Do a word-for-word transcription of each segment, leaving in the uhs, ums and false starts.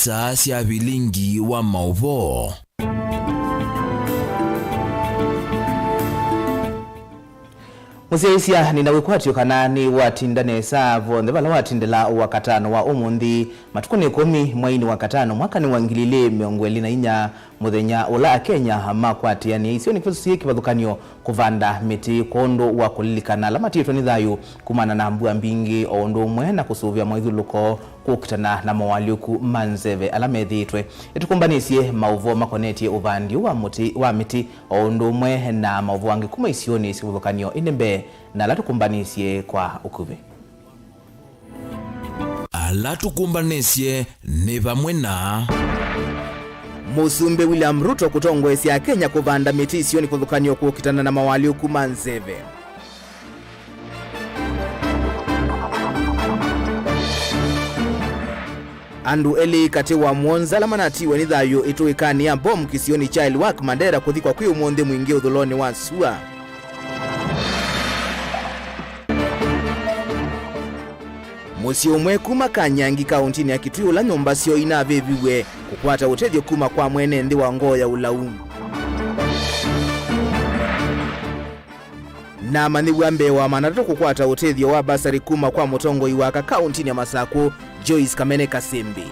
Saa sya vilingi wa maũvoo. Mũsyaĩĩsya, nĩna wĩkwatyo kana nĩwatinda nesa vonthe vala watindĩla Wakatano wa ũmũnthĩ, matukũnĩ ĩkũmi mweinĩ wa katano, mwakanĩ wa ngili ilĩ mĩongo ĩlĩ na inya, mũthenya ũla Akenya makwatĩanĩa isionĩ kĩvathũkany'o kũvanda mĩtĩ kwondũ wa kũlilikana ala matiĩtwe nĩ thayũ kumana na mbua mbingĩ, o ũndũ ũmwe na kũsũvĩa mawĩthyũlũlũko kũkitana na moalyũku ma nzeve ala methĩĩtwe. Nĩtũkũmbanĩsye maũvoo makonetye ũvandi ũũ wa mũtĩ, wa mĩtĩ, o ũndũ ũmwe na maũvoo angĩ kuma isionĩ syĩ kĩvathũkany'o, ĩndĩ mbee na ala tũkũmbanĩsye kwa ũkuvĩ. Ala tũkũmbanĩsye nĩ vamwe na Mũsumbĩ William Ruto kũtongoesya Akenya kũvanda mĩtĩ isionĩ kĩvathũkany'o kũkitana na moalyũku ma nzeve. Andũ elĩ katĩ wa mũonza ala manatiwe nĩ thayũ ĩtũĩkanĩ ya bomu kĩsionĩ kya Elwak Mandera kũthikwa kwĩ ũmũnthĩ mwingĩ ũthũlonĩ wa sua. Mũsyĩ ũmwe kuma Kanyangi kaũntinĩ ya Kitui ũla nyũmba syoo inavĩviw'e kũkwata ũtethyo kuma kwa mwene nthĩ wa ngoo ya ũlau. Na amanyĩw'a mbee wa maana atatũ kũkwata ũtethyo wa basarĩ kuma kwa mũtongoi wa aka kaũntinĩ ya Masakũ, Joyce Kamene Kasembi.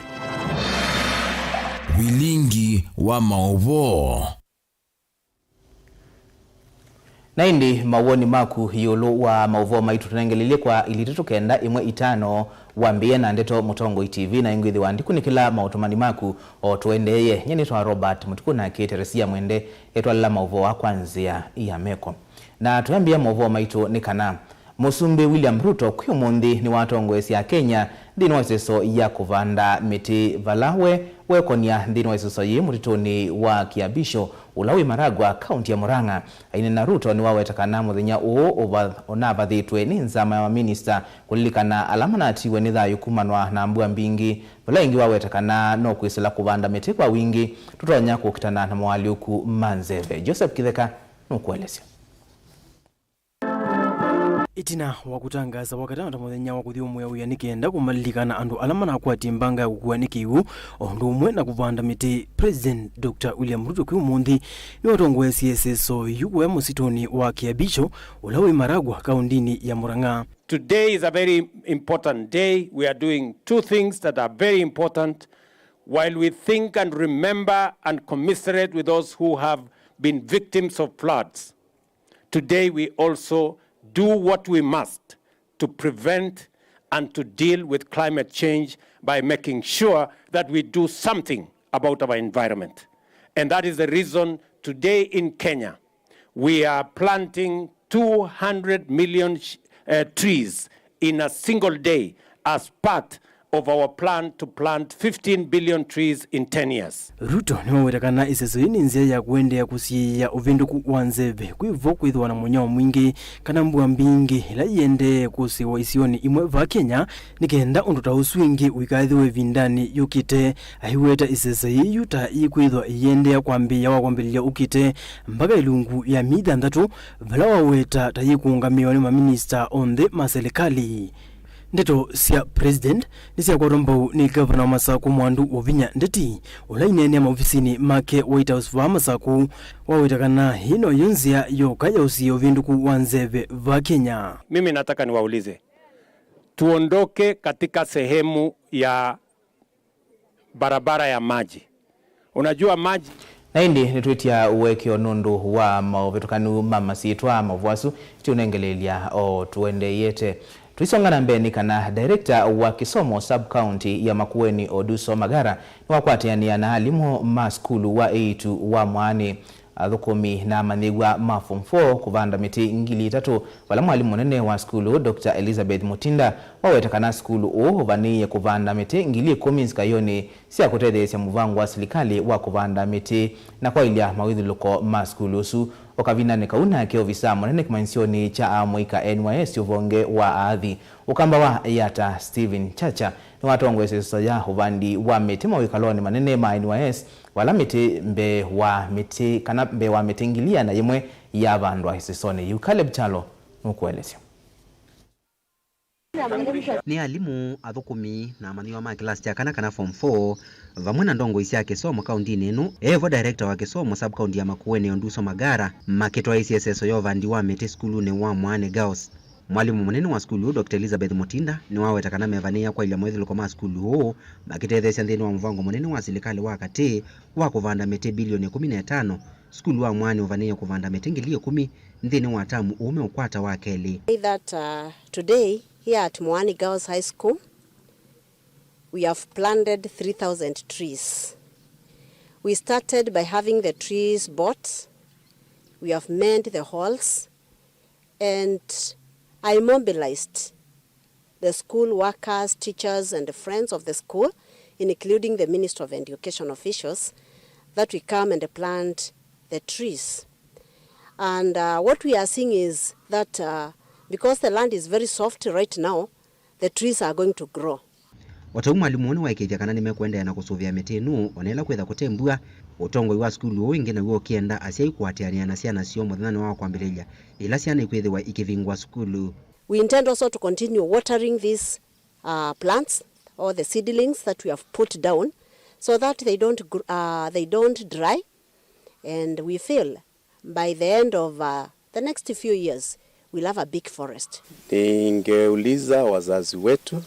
Vilingi wa maũvoo. Na ĩndĩ mawoni maku ĩũlũ wa maũvoo maitũ tũnengelelye kwa ilĩ itatũ kenda ĩmwe itano, wambĩĩe na ndeto Mũtongoi T V, na ĩngwĩthĩwa ndikunĩkĩla maũtũmani maku o tũendeeye. Nyie nĩtwa Robert Mũtuku, nake Teresia Mwende etwalĩla maũvoo aa kwa nzĩa ya meko. Na tũyambĩĩa maũvoo maitũ nĩ kana Mũsumbĩ William Ruto kwĩ ũmũnthĩ nĩwatongoesye Akenya nthĩnĩ wa ĩseso ya kũvanda mĩtĩ, vala we wekonia nthĩnĩ wa ĩseso yĩĩ mũtitũnĩ wa Kiabisho, ũla wĩ Maragwa, kaũnti ya Murang'a. Aineena, Ruto nĩwaweta kana mũthenya ũũ ũva-, ũnavathĩtwe nĩ nzama ya maminista kũlilikana ala manatiwe nĩ thayũ kumanwa na mbua mbingĩ, vala ĩngĩ waweta kana no kwĩsĩla kũvanda mĩtĩ kwa wingĩ tũtonya kũkitana na moalyũku ma nzeve. Joseph Kitheka nũkũelesya. Ĩtina wa kũtangaasa Wakatano ta mũthenya wa kũthyũmũĩa wĩa nĩ kenda kũmalilikana andũ ala manakwatie mbanga ya kũkua nĩ kĩw'ũ, o ũndũ ũmwe na kũvanda mĩtĩ, President Doctor William Ruto kwĩ ũmũnthĩ nĩwatongoesye ĩseso yu kũya mũsitũnĩ wa Kiabisho, ũla wĩ Maragwa, kaũntinĩ ya Murang'a. Today is a very important day. We are doing two things that are very important. While we think and remember and commiserate with those who have been victims of floods, today we also do what we must to prevent and to deal with climate change by making sure that we do something about our environment. And that is the reason today in Kenya, we are planting two hundred million sh-, uh, trees in a single day as part of our plan to plant fifteen billion trees in ten years. Ruto nĩwaweta kana ĩseso yĩĩ nĩ nzĩa ya kũendeea kũsiĩĩa ũvĩndũku wa nzeve kwĩ vo kwĩthĩwa na mũnyao mwingĩ kana mbua mbingĩ ĩla yĩendee kũsĩwa isionĩ imwe va Kenya, nĩ kenda ũndũ ta ũsu ĩngĩ ũikaethĩwe ĩvindanĩ yũkĩte. Aiweta ĩseso yĩĩ yu ta yĩkwĩthwa ĩyĩendeea kwambĩĩa wa kwambĩlĩlya ũkĩte mpaka ĩlungu ya myei thanthatũ, vala waweta ta yĩkũũngamĩwa nĩ maminista onthe ma silikalĩ. Ndeto sya President nĩsyakwatwa mbau nĩ Ngavana wa Masakũ Mwandu Wavinya Ndeti, ũla ineenea maovisinĩ make White House vaa Masakũ, waweta kana ĩĩ noyo nzĩa yoka ya ũsiĩĩa ũvĩndũku wa nzeve vaa Kenya. Mimi nataka niwaulize, tuondoke katika sehemu ya barabara ya maji. Unajua maji. Na ĩndĩ nĩtwĩtya ũekeo nũndũ wa maũvĩtũkanu ma masyĩtwa, maũvoo asu tũtiũnengeleelya o tũendeeyete. Tũisonga na mbee nĩ kana director wa kĩsomo sub county ya Makueni, Oduso Magara, nĩwakwatĩanĩa na alimũ ma sukulu wa eĩtu wa Mwaanĩ, athũkũmi na amanyĩw'a ma form four kũvanda mĩtĩ ngili itatũ, vala mwalimũ mũnene wa sukulu, Doctor Elizabeth Mutinda, waweta kana sukulu ũũ ũvanĩĩe kũvanda mĩtĩ ngili ĩkũmi nzikayonĩ sya kũtetheesya mũvango wa silikalĩ wa kũvanda mĩtĩ na kwaĩlya mawĩthyũlũlũko ma sukulu ũsu. O kavindanĩ kau nake ovisaa mũnene kĩmanyĩsyonĩ kya amũika N Y S ũvonge wa aathi, Ũkamba wa Yatta Stephen Chacha, nĩwatongoesye ĩseso ya ũvandi wa mĩtĩ mawĩkalonĩ manene ma N Y S, vala mĩtĩ mbee wa mĩtĩ, kana mbee wa mĩtĩ ngili ĩana yĩmwe yavandwa ĩsesonĩ yĩu. Caleb Kyalo nũkũelesya. Nĩ alimũ, athũkũmi, na amanyĩw'a ma kĩlasi kya kana kana form four, vamwe na ndongoi sya kĩsomo kauntinĩ ĩno, evo director wa kĩsomo sub-county ya Makueni, Onduso Magara, makĩtwaĩĩsya ĩseso ya ũvandi wa mĩtĩ sukulunĩ wa Mwaani Girls. Mwalimũ mũnene wa sukulu ũũ, Doctor Elizabeth Mutinda, nĩwaweta kana mevanĩĩa kwaĩlya mawĩthũlũko ma sukulu ũũ, makĩtetheesya nthĩnĩ wa mũvango mũnene wa silikalĩ wa katĩ wa kũvanda mĩtĩ bilioni ĩkũmi na ĩtano. Sukulu wa Mwaani ũvanĩĩe kũvanda mĩtĩ ngili ĩkũmi nthĩnĩ wa tamu ũũ meũkwata wa kelĩ. Say that, uh, today, here at Mwaani Girls High School, we have planted three thousand trees. We started by having the trees bought. We have made the halls. And I mobilized the school workers, teachers, and the friends of the school, including the Minister of Education officials, that we come and plant the trees. And, uh, what we are seeing is that, uh, because the land is very soft right now, the trees are going to grow. O ta ũu, mwalimũ ũũ nĩwaĩkĩĩthya kana nĩmekũendeea na kũsũvĩa mĩtĩ ĩno o na ĩla kwĩtha kũte mbua, ũtongoi wa sukulu ũũ ĩngĩ naw'o ũkĩenda asyai kũatĩanĩa na syana syoo mũthenyanĩ wa kwambĩlĩlya, ĩla syana ikwĩthĩwa ikĩvingũa sukulu. We intend also to continue watering these, uh, plants or the seedlings that we have put down so that they don't gr-, uh, they don't dry, and we feel by the end of, uh, the next few years, we'll have a big forest. Ningeuliza wazazi wetu,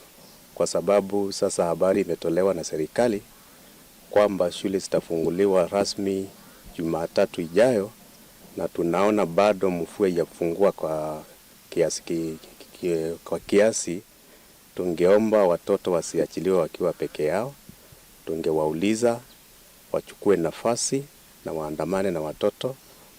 kwa sababu sasa habari imetolewa na serikali kwamba shule zitafunguliwa rasmi Jumatatu ijayo, na tunaona bado mvua haijafungua kwa kiasi ki-, ki-, kwa kiasi. Tungeomba watoto wasiachiliwe wakiwa peke yao. Tungewauliza wachukue nafasi na waandamane na watoto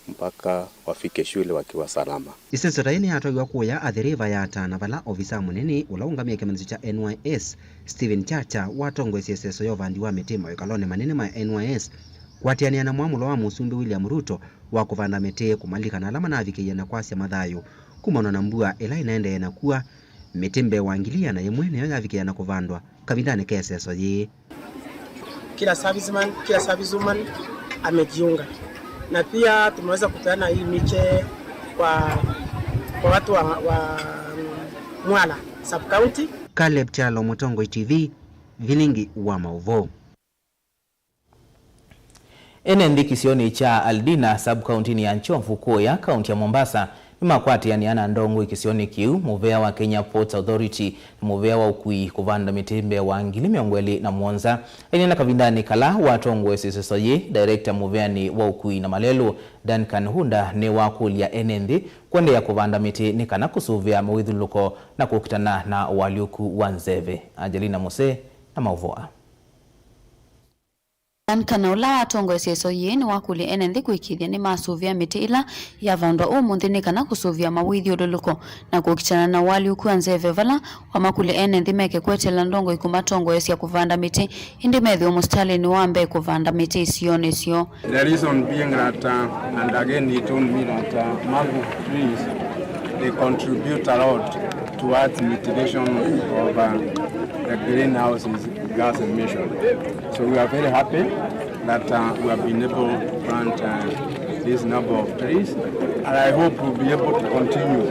mpaka wafike shule wakiwa salama. Ĩseso ta yĩĩ nĩyatwaiwa kũya Athi River ya Tana, vala ovisaa mũnene ũla ũngamĩe kĩmanyĩsyo kya N Y S, Stephen Chacha, watongoesye ĩseso ya ũvandi wa mĩtĩ mawĩkalonĩ manene ma N Y S, kũatĩanĩa na mwamũlo wa Mũsumbĩ William Ruto wa kũvanda mĩtĩ kũmalika na ala manavikĩie na kwasya mathayũ kumanwa na mbua ĩla ĩnaendee na kua. Mĩtĩ mbee wa ngili ĩana yĩmwe nĩyo yavikĩĩa na kũvandwa kavindanĩ ka ĩseso yĩĩ. Kila serviceman, kila servicewoman amejiunga. Na pia tumeweza kupeana hii miche kwa, kwa watu wa, wa, mm, Mwala sub-county. Caleb Kyalo, Mũtongoi T V, Vilingi wa Maũvoo. Ene nthĩ kĩsionĩ kya Aldina, sub-county-nĩ ya Nchovu kũũya, kaunti ya Mombasa, nĩmakwatĩanĩa na ndongoi kĩsionĩ kĩu, mũvea wa Kenya Ports Authority, na mũvea wa ũkui kũvanda mĩtĩ mbee wa ngili mĩongo ĩlĩ na mũonza. Aineena kavindanĩ kala watongoesye ĩseso yĩĩ, director mũveanĩ wa ũkui na malelũ, Duncan Hunda, nĩwakũlya ene nthĩ kũendeea kũvanda mĩtĩ nĩ kana kũsũvĩa mawĩthyũlũlũko na kũkitana na ũalyũku wa nzeve. Angelina Muse na maũvoo aa. Duncan, ũla watongoesye ĩseso yĩĩ, nĩwakũlya ene nthĩ kũĩkĩĩthya nĩmasũvĩa mĩtĩ ĩla yavandwa ũmũnthĩ nĩ kana kũsũvĩa mawĩthyũlũlũko na kũkitana na ũalyũku wa nzeve, vala wamakũlya ene nthĩ meke kweteela ndongoi kũmatongoesya kũvanda mĩtĩ, ĩndĩ methĩwe mũsitalĩnĩ wa mbee kũvanda mĩtĩ isionĩ syoo. The reason being that, uh, and again he told me that, uh, mangrove trees, they contribute a lot towards mitigation of, uh, the greenhouses gas emission. So we are very happy that, uh, we have been able to plant, uh, this number of trees, and I hope we'll be able to continue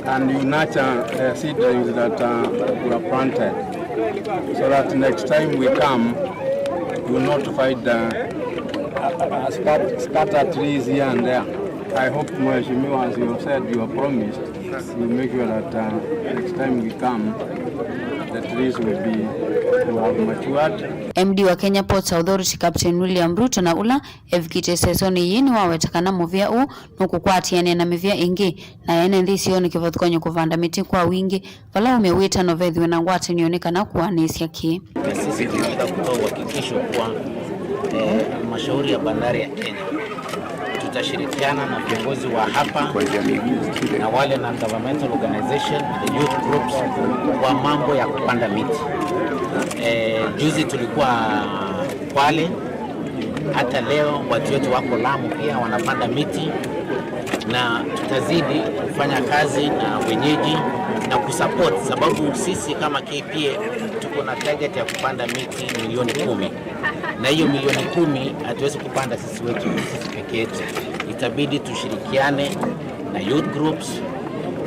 and you nurture the seedlings that, uh, we have planted, so that next time we come, we will not find, uh, uh, uh, scat-, scattered trees here and there. I hope, Mheshimiwa, as you have said, you have promised, you make sure that, uh, next time we come, the trees will be, will have matured. M D wa Kenya Ports Authority, Captain William Ruto, na ũla evikĩte ĩsesonĩ yĩĩ nĩwaweta kana mũvea ũũ nũkũkwatĩanĩa na mĩvea ĩngĩ, na ene nthĩ isionĩ kĩvathũkany'o kũvanda mĩtĩ kwa wingĩ, vala waumya wĩtano vethĩwe na ngwatanĩo nĩ kana kũanĩsya kĩĩ. Na sisi tunataka kutoa uhakikisho kuwa, eh, halmashauri ya bandari ya Kenya tutashirikiana na viongozi wa hapa na wale non-governmental organization, the youth groups, kwa mambo ya kupanda miti. Eh, juzi tulikuwa Kwale, hata leo watu wetu wako Lamu pia wanapanda miti, na tutazidi kufanya kazi na wenyeji na kusupport, sababu sisi kama K P A tuko na target ya kupanda miti milioni kumi, na hiyo milioni kumi hatuwezi kupanda sisi wetu, sisi peke yetu, itabidi tushirikiane na youth groups,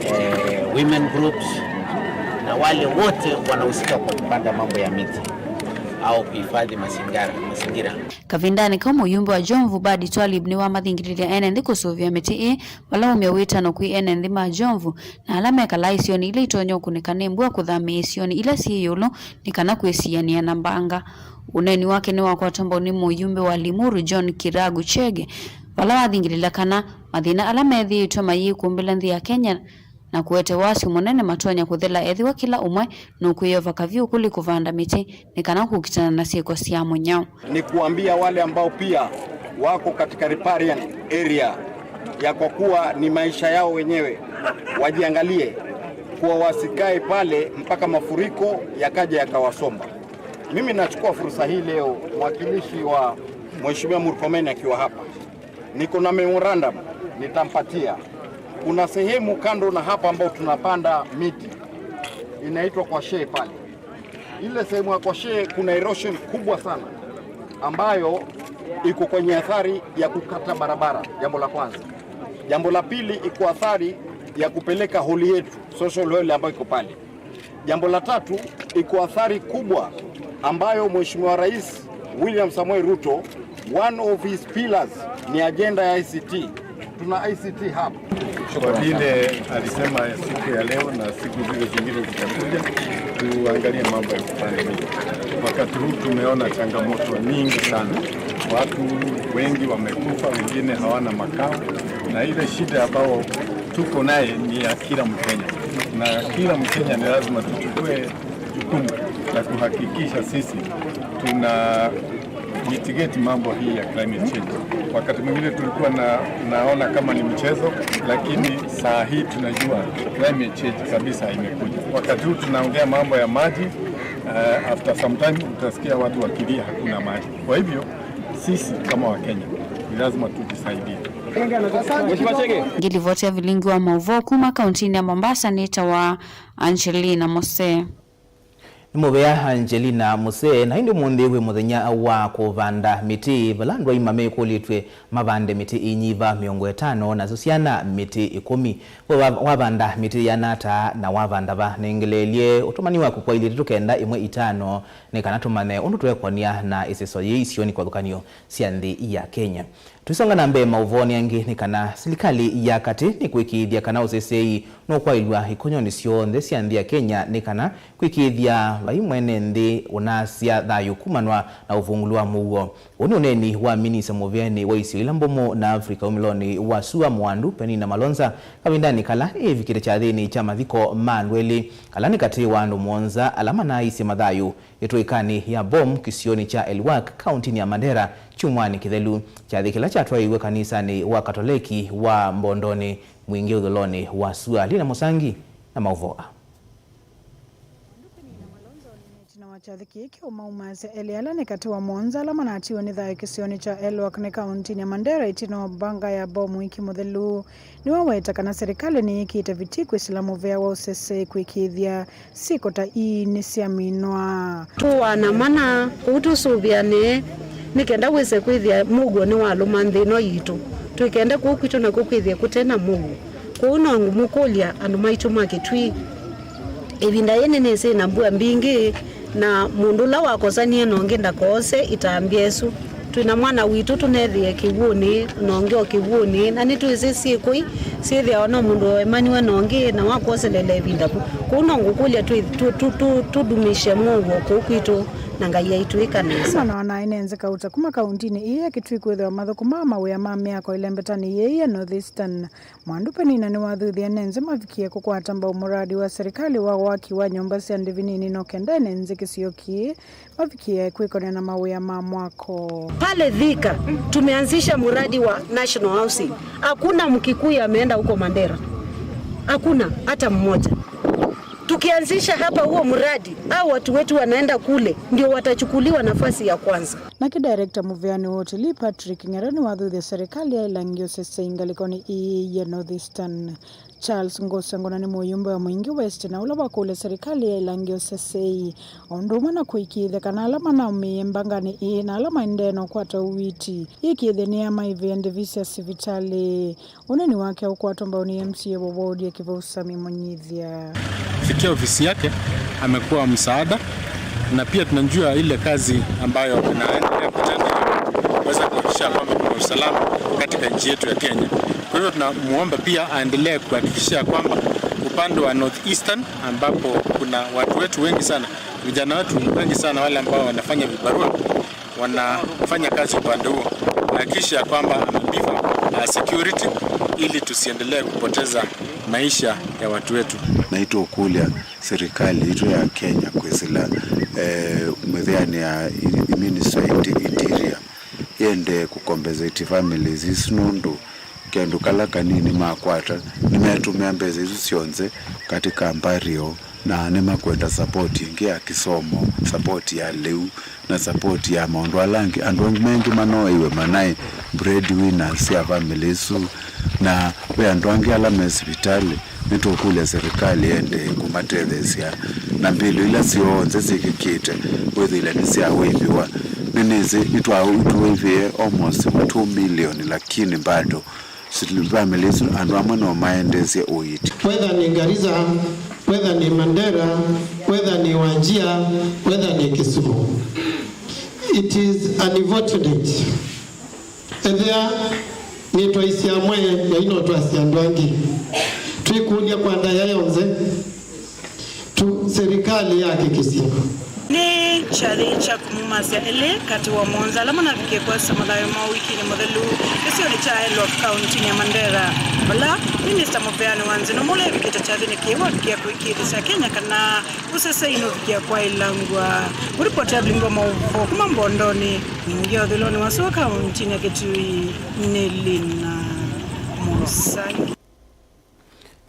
eh, women groups, Na wale wote wanahusika kwa kupanda mambo ya miti au kuhifadhi mazingira, mazingira. Kavindanĩ kau, mũyumbe wa Jomvu Badi Twalib nĩwamathingĩlĩlya ene nthĩ kũsũvĩa mĩtĩ ĩĩ, vala waumya wĩtano kwĩ ene nthĩ ma Jomvu na ala mekalaa isionĩ ila itonya ũkunĩka nĩ mbua kũthamĩa isionĩ ila syĩ ĩũlũ nĩ kana kwĩsianĩa na mbanga. Ũneeni wake nĩwakwatwa mbau nĩ mũyumbe wa Limuru John Kiragu Chege, vala wathingĩlĩlya kana mathĩna ala methĩĩtwe mayĩkumbĩla nthĩ ya Kenya na kũete wasyo mũnene matonya kũthela ethĩwa kĩla ũmwe nũkwĩyova kavyũ kũlĩ kũvanda mĩtĩ nĩ kana kũkitana na syĩko sya mũnyao. Ni kuambia wale ambao pia wako katika riparian area ya kwa kuwa ni maisha yao wenyewe, wajiangalie kuwa wasikae pale mpaka mafuriko yakaja yakawasomba. Mimi nachukua fursa hii leo, mwakilishi wa Mheshimiwa Murkomen akiwa hapa, niko na memorandum nitampatia. Kuna sehemu kando na hapa ambao tunapanda miti inaitwa kwa shee pale. Ile sehemu ya kwa shee kuna erosion kubwa sana ambayo iko kwenye athari ya kukata barabara, jambo la kwanza. Jambo la pili, iko athari ya kupeleka holi yetu, social hall ambayo iko pale. Jambo la tatu, iko athari kubwa ambayo Mheshimiwa Rais William Samoei Ruto, one of his pillars ni agenda ya I C T. Tuna I C T hub. Kwa vile alisema siku ya leo na siku zile zingine zitakuja, tuangalie mambo ya kupanda miti. Wakati huu tumeona changamoto nyingi sana. Watu wengi wamekufa, wengine hawana makao, na ile shida ambayo tuko naye ni ya kila Mkenya, na kila Mkenya ni lazima tuchukue jukumu la kuhakikisha sisi tuna mitigate mambo hii ya climate change. Wakati mwingine tulikuwa na, naona kama ni mchezo, lakini saa hii tunajua climate change kabisa imekuja. Wakati huu tunaongea mambo ya maji, uh, after some time utasikia watu wakilia hakuna maji. Kwa hivyo sisi kama Wakenya ni lazima tujisaidie. Ngilivoti ya vilingi wa mauvoo kuma kaunti-inĩ ya Mombasa nĩtawa Angelina Mose. Nĩ mũvea Angelina Mose, na ĩndĩ ũmũnthĩ wĩ mũthenya wa kũvanda mĩtĩ, vala andũ aima mekũlĩtw'e mavande mĩtĩ ĩinyiva mĩongo ĩtano, nasyo syana mĩtĩ ĩkũmi. We wa-, wavanda mĩtĩ yĩana ata, na wavanda va? Nengeleelye ũtũmani waku kwa ilĩ itatũ kenda ĩmwe itano, nĩ kana tũmanye ũndũ tũekonia na ĩseso yĩĩ isionĩ kĩvathũkany'o sya nthĩ ya Kenya. Tũisonga na mbee maũvoonĩ angĩ nĩ kana silikalĩ ya katĩ nĩkwĩkĩĩthya kana ũseseei nũkwaĩlw'a ikonyonĩ syonthe sya nthĩ ya Kenya nĩ kana kwĩkĩĩthya vai mwene nthĩ ũnaasya thayũ kumanwa na ũvungũlu wa mũuo. Ũũ nĩ ũneeni wa minista mũveanĩ wa isio ila mbũmũ na Africa umĩlonĩ wa sua Mwandu, Penina Malonza, kavindanĩ kala ĩvikĩte kyathĩnĩ kya mathiko ma andũ elĩ ala nĩ katĩ wa andũ mũonza ala manaaisye mathayũ ĩtũĩkanĩ ya Bom kĩsionĩ kya Elwak, kauntinĩ ya Mandera, kyumwanĩ kĩthelu. Kyathĩ kĩla kyatwaĩiwe kanisanĩ wa Katoleki wa Mbondonĩ Mwingĩ ũthũlonĩ wa sua. Lina Mũsangi na maũvoo aa. Ĩtina wa kyathĩ kĩĩ kĩu, maumaasya elĩ ala nĩ katĩ wa mũonza ala manatiwe nĩ thayũ kĩsionĩ kya Elwak nĩ kauntinĩ ya Mandera ĩtina wa mbanga ya Bom wiki mũthelu. Nĩwaweta kana serikali nĩyĩkĩte vitii kwĩsĩla mũvea wa ũsesei kwĩkĩĩthya syĩko ta ii nĩsyaminwa. Tũũaa na mana kũu tũsũvĩanĩe nĩ kenda wĩse kwĩthĩa mũuo nĩwalũma nthĩ ĩno yitũ. Tũikende kũu kwitũ nakw'o kwĩthĩe kũte na mũuo. Kwoou no ngũmũkũlya andũ maitũ ma Kĩtui, ĩvinda yĩĩ nĩnĩsĩ na mbua mbingĩ, na mũndũ ũla wakosanie na ũngĩ ndakoose itambya ĩsu. Twĩ na mwana witũ tũnethĩe kĩw'ũnĩ, na ũngĩ o kĩw'ũnĩ, na nĩtwĩsĩ syĩkũi syĩthĩawa no mũndũ waemaniwe na ũngĩ na wakwoselela ĩvinda vu. Kwoou no ngũkũlya twĩ-, tũ-, tũ-, tũ-, tũdumishe mũuo kũu kwitũ, na Ngai aitwĩka nesa. Mwana wa naĩ nĩ nzĩ kauta kuma kauntinĩ ii ya Kitui kwĩthĩwa mathũkũmaa mawĩa ma mĩako ĩlembetanĩ yĩĩ ya North Eastern. Mwandu Penina nĩwathuthie ene nzĩ mavikie kũkwata mbau mũradi wa serikali wa waki wa nyũmba sya ndĩvi nini no kenda ene nzĩ kĩsio kĩĩ mavikie kwĩkony'a na mawĩa ma mwako. Pale Thika tumeanzisha mradi wa National Housing. Hakuna Mkikuyu ameenda huko Mandera. Hakuna hata mmoja. Tukianzisha hapa huo mradi, hao watu wetu wanaenda kule, ndio watachukuliwa nafasi ya kwanza. Nake director mũveani wa ũtalii Patrick Ng'ero nĩwathuthya serikali yaĩlangie ũsesei ngalĩkonĩ ii ya North Eastern. Charles Ngosengona nĩ mũyũmbe wa Mwingi West na ũla wakũlya serikali ya ĩlangĩo sesei, o ũndũ ũmwe na kũĩkĩĩthya kana ala manaumĩie mbanganĩ ĩĩ na ala maendee na ũkwata ũiiti, yĩkĩĩthye nĩyamaĩvĩa ndĩvi sya sivitalĩ. Ũneni wake ũkwatwa mbau nĩ M C A wa ward ya Kĩvau Sami Mũnyithya. Kufikia ofisi yake amekuwa msaada, na pia tunajua ile kazi ambayo anaendelea kutenda kuweza kuhakikisha kwamba kuna usalama katika nchi yetu ya Kenya. Kwa hivyo tunamuomba pia aendelee kuhakikisha kwamba upande wa North Eastern, ambapo kuna watu wetu wengi sana, vijana wetu wengi sana, wale ambao wanafanya vibarua, wanafanya kazi upande huo, hakikisha kwamba amebifa, uh, security ili tusiendelee kupoteza maisha ya watu wetu. Na itũkũlya serikali itũ ya Kenya kwĩsĩla, eh, mĩthĩanĩ ya i-, Ministry ya Inti-, Interior yende kũcompensate families isu, nũndũ kendũ kala kanini makwata nĩmetũmĩa mbesa isu syonthe katika burial, na nĩmakwenda support ĩngĩ ya kĩsomo, support ya lĩu, na support ya maũndũ ala angĩ. Andũ angĩ maingĩ manoeiwe manaĩ breadwinners sya family isu, na ve andũ angĩ ala me sivitalĩ. Nĩtũkũlya serikali yende kũmatetheesya na mbĩlũ ila syonthe syĩkĩkĩte wĩthĩle nĩsyawĩvĩwa. Nĩnĩsĩ nĩtwa-, nĩtũwĩvĩe almost two million, lakini bado family isu andũ amwe no maendeesye ũiiti. Whether nĩ Garissa, whether nĩ Mandera, whether nĩ Wajir, whether nĩ Kisumu, it is unfortunate. Ethĩa nĩtwaisye amwe na ino twasya andũ angĩ, twĩkũlya kwa ndaĩa yonthe tu serikali yahakikisye. Nĩ kyathĩ kya kũmumasya elĩ katĩ wa mũonza ala manavikie kũasa mathayũ moo wikinĩ mũthelu kĩsionĩ kya Elwak kauntinĩ ya Mandera, vala minista mũveani wa nzĩ nũmũ ũla evikĩte kyathĩnĩ kĩĩ wavikĩa kũĩkĩĩthĩsya Akenya kana ũsesei nũvikĩa kwaĩlangw'a. Mũripoti wa vilingi wa maũvoo kuma Mbondonĩ, nĩngĩ ũthũĩlonĩ wa sua kauntinĩ ya Kitui nĩ Lina Mũsangi.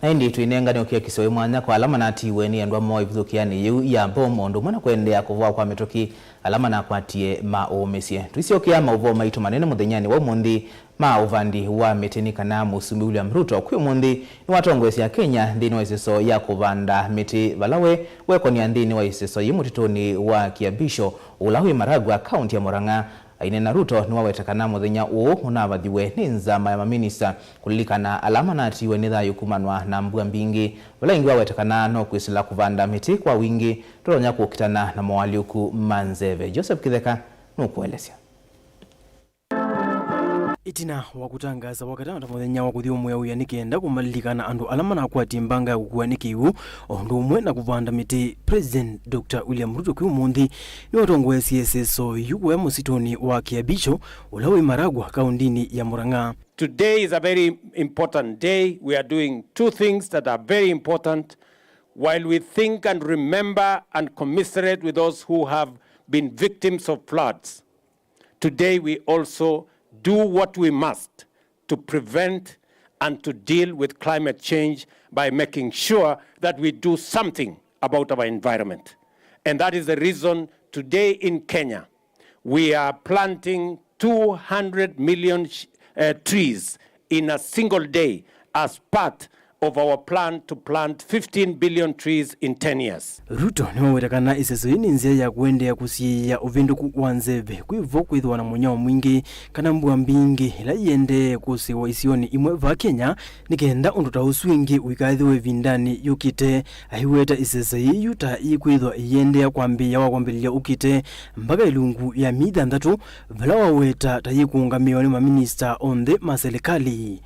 Na ĩndĩ twĩnengane ũkiakisyo wĩ mwanya kwa ala manatiiwe nĩ endwa moo ivithũkĩanĩ yĩu ya mbomu, o ũndũ ũmwe na kũendeea kũvoa kwa mĩtũkĩ ala manakwatie maũũmĩsye. Tũisyokea maũvoo maitũ manene mũthenyanĩ wa ũmũnthĩ ma ũvandi wa mĩtĩ nĩ kana Mũsumbĩ William Ruto kwĩ ũmũnthĩ nĩwatongoesya Kenya nthĩnĩ wa ĩseso ya kũvanda mĩtĩ, vala we wekonia nthĩnĩ wa ĩseso yĩ mũtitũnĩ wa Kiabisho, ũla wĩ Maragua, kaunti ya Murang'a. Aineena, Ruto nĩwaweta kana mũthenya ũũ ũnavathiwe nĩ nzama ya maminista kũlilikana ala manatiiwe nĩ thayũ kumanwa na mbua mbingĩ, vala ĩngĩ waweta kana no kwĩsĩla kũvanda mĩtĩ kwa wingĩ tũtonya kũkitana na moalyũku ma nzeve. Joseph Kĩtheka nũkũelesya. Ĩtina wa kũtangaasa Wakatano ta mũthenya wa kũthyũmũĩa wĩa nĩ kenda kũmalilikana andũ ala manakwatie mbanga ya kũkua nĩ kĩw'ũ, o ũndũ ũmwe na kũvanda mĩtĩ, President Doctor William Ruto kwĩ ũmũnthĩ nĩwatongoesye ĩseso yu kũya mũsitũnĩ wa Kiabisho, ũla wĩ Maragua, kaũntĩnĩ ya Murang'a. Today is a very important day. We are doing two things that are very important. While we think and remember and commiserate with those who have been victims of floods, today we also do what we must to prevent and to deal with climate change by making sure that we do something about our environment. And that is the reason today in Kenya, we are planting two hundred million sh-, uh, trees in a single day as part of our plan to plant fifteen billion trees in ten years. Ruto nĩwaweta kana ĩseso yĩĩ nĩ nzĩa ya kũendeea kũsiĩĩa ũvĩndũku wa nzeve kwĩ vo kwĩthĩwa na mũnyao mwingĩ kana mbua mbingĩ ĩla yĩendee kũsĩwa isionĩ imwe vaa Kenya, nĩ kenda ũndũ ta ũsu ĩngĩ ũikaethĩwe ĩvindanĩ yũkĩte. Aiweta ĩseso yĩĩ yu ta yĩkwĩthwa ĩyĩendeea kwambĩĩa wa kwambĩlĩlya ũkĩte mpaka ĩlungu ya myei thanthatũ, vala waweta ta yĩkũũngamĩwa nĩ maminista onthe ma silikalĩ.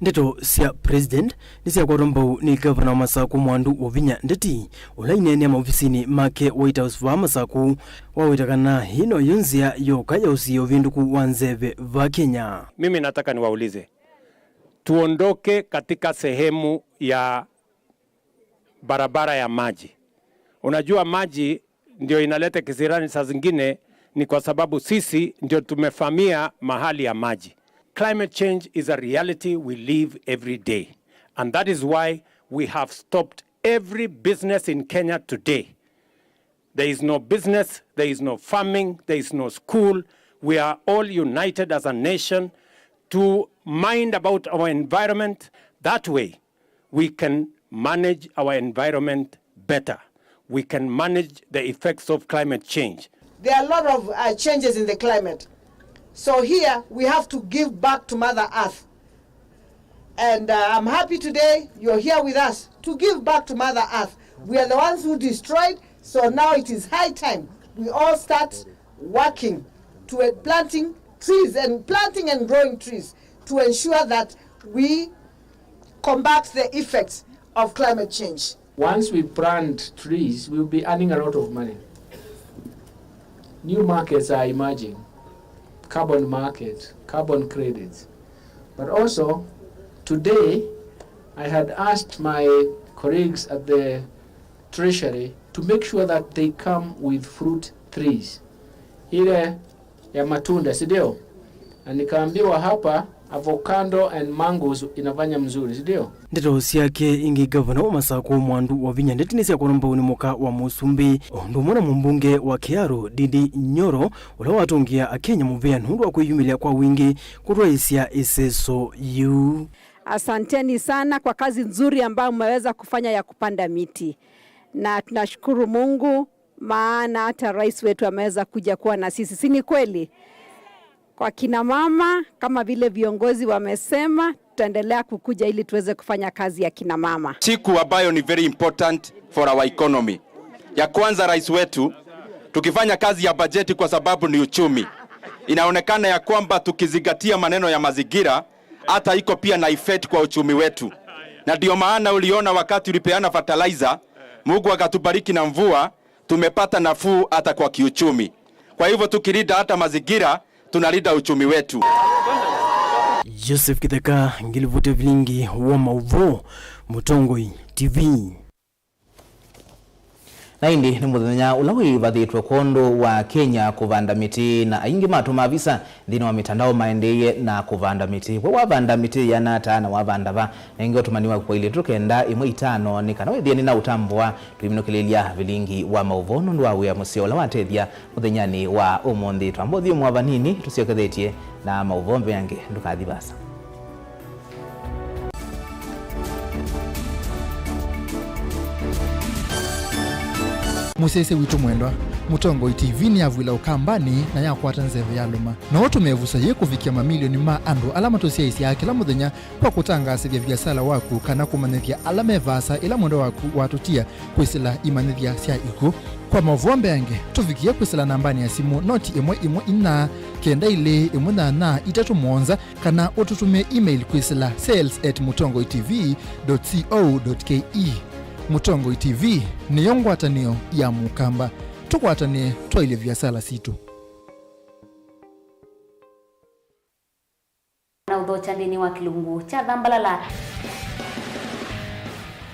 Ndeto sya President nĩsyakwatwa mbau nĩ ngavana wa Masakũ Mwandu Wavinya Ndeti, ũla ineenea maovisinĩ make White House vaa Masakũ, waweta kana ĩĩ noyo nzĩa yoka ya ũsiĩĩa ũvĩndũku wa nzeve vaa Kenya. Mimi nataka niwaulize, tuondoke katika sehemu ya barabara ya maji. Unajua, maji ndio inaleta kisirani saa zingine, ni kwa sababu sisi ndio tumefamia mahali ya maji. Climate change is a reality we live every day, and that is why we have stopped every business in Kenya today. There is no business, there is no farming, there is no school. We are all united as a nation to mind about our environment. That way, we can manage our environment better. We can manage the effects of climate change. There are a lot of uh, changes in the climate. So here we have to give back to Mother Earth. And uh, I'm happy today you're here with us to give back to Mother Earth. We are the ones who destroyed, so now it is high time we all start working to uh, planting trees and planting and growing trees to ensure that we combat the effects of climate change. Once we plant trees, we'll be earning a lot of money. New markets are emerging, carbon market, carbon credits. But also, today, I had asked my colleagues at the Treasury to make sure that they come with fruit trees. Ile ya matunda, si ndio? Na nikaambiwa hapa, avocado and mangoes inafanya mzuri, si ndio? Ndeto syake ingĩ, ngavana wa Masakũ Mwandu Wavinya ndetinĩ sya kũnũmbaũ nĩ mũka wa mũsumbĩ, o ũndũ ũmwe na mũmbunge wa Kiharu Ndindi Nyoro, ũla watũngĩa Akenya mũvea nũndũ wa kwĩyumĩlya kwa wingĩ kũtwaĩsya ĩseso yĩu. Asanteni sana kwa kazi nzuri ambayo mmeweza kufanya ya kupanda miti, na tunashukuru Mungu maana hata rais wetu ameweza kuja kuwa na sisi, si ni kweli? Kwa kina mama, kama vile viongozi wamesema, tutaendelea kukuja ili tuweze kufanya kazi ya kina mama. Siku ambayo ni very important for our economy. Ya kwanza, rais wetu, tukifanya kazi ya bajeti kwa sababu ni uchumi, inaonekana ya kwamba tukizingatia maneno ya mazingira, hata iko pia na effect kwa uchumi wetu. Na ndio maana uliona wakati ulipeana fertilizer, Mungu akatubariki na mvua, tumepata nafuu hata kwa kiuchumi. Kwa hivyo tukilinda hata mazingira, tunalinda uchumi wetu. Joseph Kitheka, ngilivute vilingi wa maũvoo, Mũtongoi T V. Na ĩndĩ nĩ mũthenya ũla wĩvathĩtwe kwondũ wa Kenya kũvanda mĩtĩ, na aingĩ ma tũmavisa nthĩnĩ wa mĩtandao maendeeie na kũvanda mĩtĩ. We wavanda mĩtĩ yĩana ata na wavanda va? Na ĩngĩ ũtũmani waku wa ilĩtu kenda ĩmwe itano nĩ kana wĩthĩe nĩnaũtambũa. Tũiminũkĩlĩlya vilingi wa maũvoo nũndũ wa wĩa mũseo ũla watethya mũthenyanĩ wa ũmũnthĩ. Twamba ũthyũmũa vanini tũsyokethetye na maũvoo mbeange, ndũkathi vaasa. Mũsyaĩĩsya witũ mwendwa, Mũtongoi T V nĩyavw'ĩla Ũkambanĩ na yakwata nzeve yalũma. No ũtũme ĩvuso yĩĩ kũvikĩa mamilioni ma andũ ala matũsyaĩĩsyaa kĩla mũthenya kwa kũtangaasĩthya viasala waku kana kũmanyĩthya ala me vaasa ĩla mwendwa waku watũtia kwĩsĩla imanyĩthya sya ikw'ũ. Kwa maũvoo mbeange, tũvikĩe kwĩsĩla nambanĩ ya simũ noti ĩmwe ĩmwe inya kenda ilĩ ĩmwe nyanya itatũ mũonza, kana ũtũtũmĩe email kwĩsĩla sales at mũtongoi T V dot co dot K E. Mũtongoi T V nĩyo ngwatanĩo ya Mũkamba. Tũkwatanĩe twaĩlye viasala sitũ. Na ũthokya nthĩnĩ wa kĩlungu kya thambalala.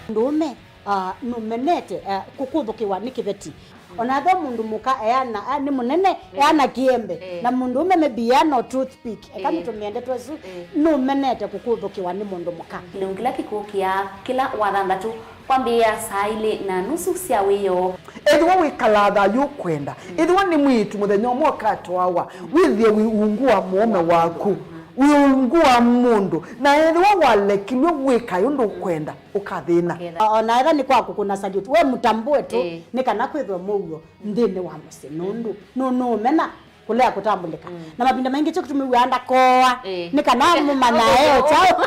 Mũndũũme, ah, nũmenete, ah, kũkũthũkĩwa nĩ kĩveti. Ona ethĩwa mũndũ mũka eana, ah, nĩ mũnene, eana kĩembe. Eh. Na mũndũũme maybe eana o toothpick. Eka, eh, nĩtũmĩe ndeto ĩsu, eh, nũmenete kũkũthũkĩwa nĩ mũndũ mũka. Kĩlungu kĩla kĩkũkĩa kĩla wathanthatũ kwambĩĩa saa ilĩ na nusu sya wĩoo. Ethĩwa wĩkalaa thayũ ũkwenda, ethĩwa nĩ mwĩĩtu mũthenya ũmwe ũkatwawa, wĩthĩe wĩ ungu wa mũũme waku, wĩ ungu wa mũndũ, na ethĩwa walekilw'e wĩkae ũndũ ũkwenda, ũkathĩna. O na ethĩwa nĩ kwa kũkũna salute, we mũtambũe tu, ĩĩ, nĩ kana kwĩthwe mũuo nthĩnĩ wa mũsyĩ, nũndũ nũ-, nũũmena kũlea kũtambũlĩka. Mm. Na mavinda maingĩ kyo kĩtumi wĩaa ndakoa, eh, nĩ kana mũmanya e o kyaũ.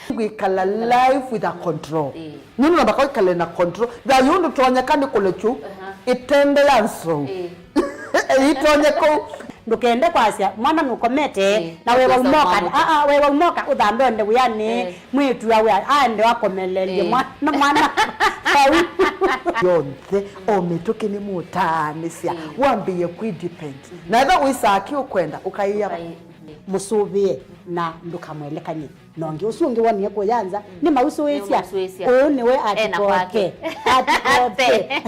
Wĩkala life with a control. Eh. Nũndũ namba kwa ĩkale na control. Thayũ ndũtonyeka nĩ kũlekyu, aha, ĩtende ya nsou. Eh. Ĩtonye kũu. Ndũkende kwasya mwana nũkomete, eh, na wewa ũkĩsa ũmoka, ũmwamũka. Aa, wewa ũmoka ũthambe onde wĩanĩ. Eh. Mwĩĩtu awe aende akomelelye, eh, mwana, mwana vau. Yonthe, o mĩtũkĩ nĩmũtaanĩsya, mm, wambĩĩe kwĩ depend. Mm-hmm. Na ethĩwa wĩsaa kĩ ũkwenda, ũkaĩa. Ũkaĩ-, mm-hmm, mũsũvĩe na ndũkamwelekany'e. Na ũngĩ ũsu ũngĩ wonie kũya nza, mm, nĩmausũĩsya. Nĩmausũĩsya. Ũũ nĩwe ena atikoke kwake. Atikoke.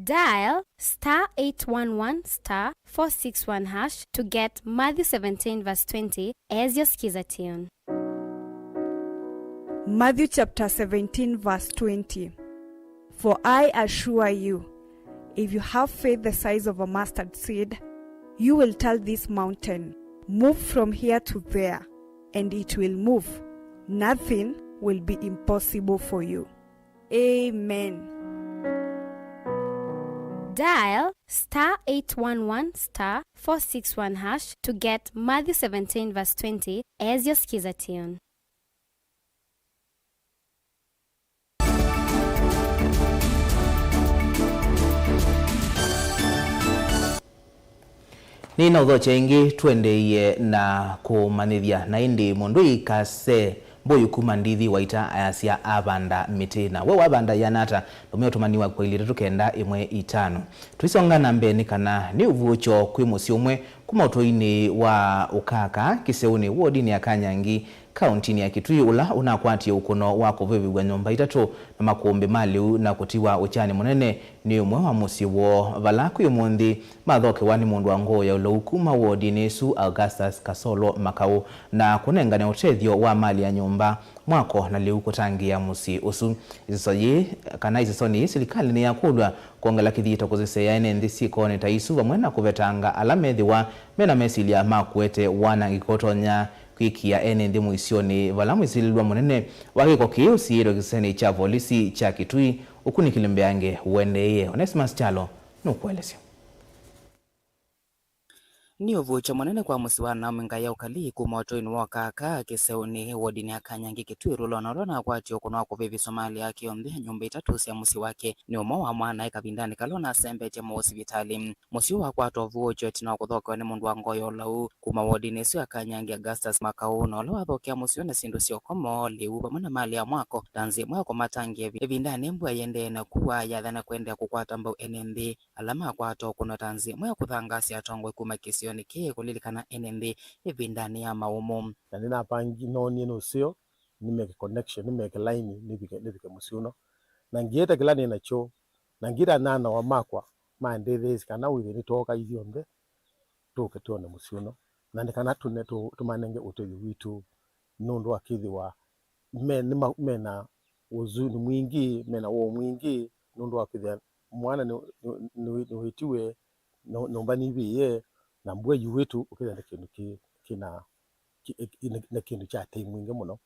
Dial star eight one one star four six one hash to get Matthew seventeen verse twenty as your skiza tune. Matthew chapter seventeen verse twenty. For I assure you, if you have faith the size of a mustard seed, you will tell this mountain, "Move from here to there," and it will move. Nothing will be impossible for you. Amen. Dial star eight one one star four six one hash to get Matthew seventeen verse twenty as your skiza tune. Nĩnaũthokya ĩngĩ, tũendeeie na kũmanyĩthya. Na ĩndĩ mũndũ ĩkase mbũyũ kuma Ndithi Waita ayasya avanda mĩtĩ. Na we wavanda yĩana ata? Ndũmĩa ũtũmani waku kwa ilĩ itatũ kenda ĩmwe itano. Tũisonga na mbee, nĩ kana nĩ ũvuũkyo kwĩ mũsyĩ ũmwe kuma ũtũinĩ wa Ũkaka, Kĩseũnĩ, wodinĩ ya Kanyangi, kaũntinĩ ya Kitui, ũla ũnakwatie ũkũno wa kũvĩvĩw'a nyũmba itatũ na makũmbĩ ma lĩu na kũtiwa ũkyanĩ mũnene nĩ ũmwe wa mũsyĩ woo, vala kwĩ ũmũnthĩ mathokewa nĩ mũndũ wa ngoo ya ũlau kuma wodinĩ ĩsu, Augustus Kasolo Makau, na kũnengane ũtethyo wa mali ya nyũmba, mwako na lĩu kũtangĩĩa mũsyĩ ũsu. Ĩseso yĩĩ, kana ĩsesonĩ yĩĩ, silikalĩ nĩyakũlw'a kwongela kĩthito kũseseea ene nthĩ syĩkonĩ ta isu, vamwe na kũvetanga ala methĩwa mena mesilya ma kũete wanangĩko ũtonya kwĩkĩa ene nthĩ mũisyonĩ, vala mwĩsilĩlw'a mũnene wa kĩko kĩĩ ũsiĩĩtwe kĩsesenĩ kya volisi kya Kitui, ũkunĩkĩli mbeange ũendeeie. Onesimus Kyalo nũkũelesya. Nĩ ũvuũkyo mũnene kwa mũsyĩ wa Naomi Ngaya Ũkalii kuma ũtũinĩ wa Ũkaka, Kĩseũnĩ, wodinĩ ya Kanyangi, Kitui, rũlonĩ ũla ũnakwatie ũkũno wa kũvĩvĩswa mali yake yonthe ya nyũmba itatũ sya mũsyĩ wake nĩ ũmwe wa mwanae kavindanĩ kala ũnasembetye mũũ sivitalĩ. Mũsyĩ ũũ wakwata ũvuũkyo ĩtina wa kũthokewa nĩ mũndũ wa ngoo ya ũlau kuma wodinĩ ĩsu ya Kanyangi, Augustus Makau, na ũla wathokea mũsyĩ na syĩndũ sya ũkomo, lĩu, vamwe na mali ya mwako, ta nzĩa ĩmwe ya kũmatangĩĩa ĩvi-, ĩvindanĩ mbua yĩendee na kua, yathana kũendeea kũkwata mbau ene nthĩ ala makwata ũkũno ta nzĩa ĩmwe ya kũthangaasya atongoi kuma kĩsionĩ kĩĩ kũlilikana ene nthĩ ĩvindanĩ ya maũmũ. Na nĩnapangi-, noonie nũseo, nĩmeke connection, nĩmeke laini, nĩvike, nĩvike mũsyĩ ũno. Na ngĩĩta kĩla nĩ nakyo, na ngĩĩta nyanawa makwa, mandĩthĩĩsye kana wĩthĩe nĩtwooka ithyonthe, tũke twone mũsyĩ ũno. Na nĩ kana tũne-, tũ-, tũmanenge ũtethyo witũ, nũndũ wa kĩthĩwa me, nĩ ma-, mena ũzuni mwingĩ, mena woo mwingĩ, nũndũ wa kwĩthĩa mwana nĩ, nĩ, nĩ, nĩwĩtiwe, nyũ-, nyũmba nĩvĩĩe, na mbua yuĩtu, ũkĩthĩa nĩ kĩndũ kĩ, kĩna, kĩ, kĩ, nĩ, nĩ kĩndũ kya tei mwingĩ mũno.